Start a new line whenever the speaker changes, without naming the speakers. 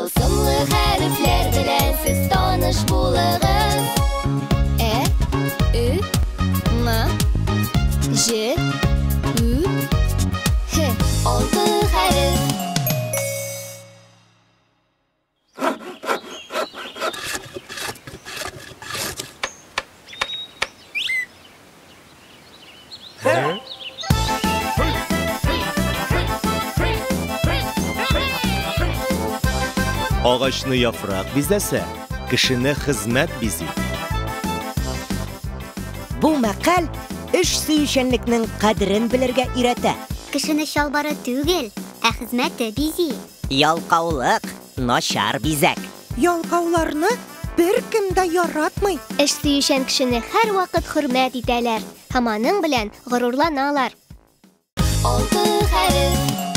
Тылсымлы хәрефләр белән сез таныш булыгыз. Ә, Ө, М, Ж, Ү, Һ. Алты хәреф.
Агачны яфрак бизәсә, кешене хезмәт бизи.
Бу мәкаль эш сөючәнлекнең кадерен белергә өйрәтә.
Кешене чалбары түгел, ә хезмәте бизи.
Ялкаулык, начар бизәк.
Ялкауларны беркем дә яратмый.
Эш сөючән кешене һәрвакыт хөрмәт итәләр һәм аның белән горурланалар. Алты хәреф.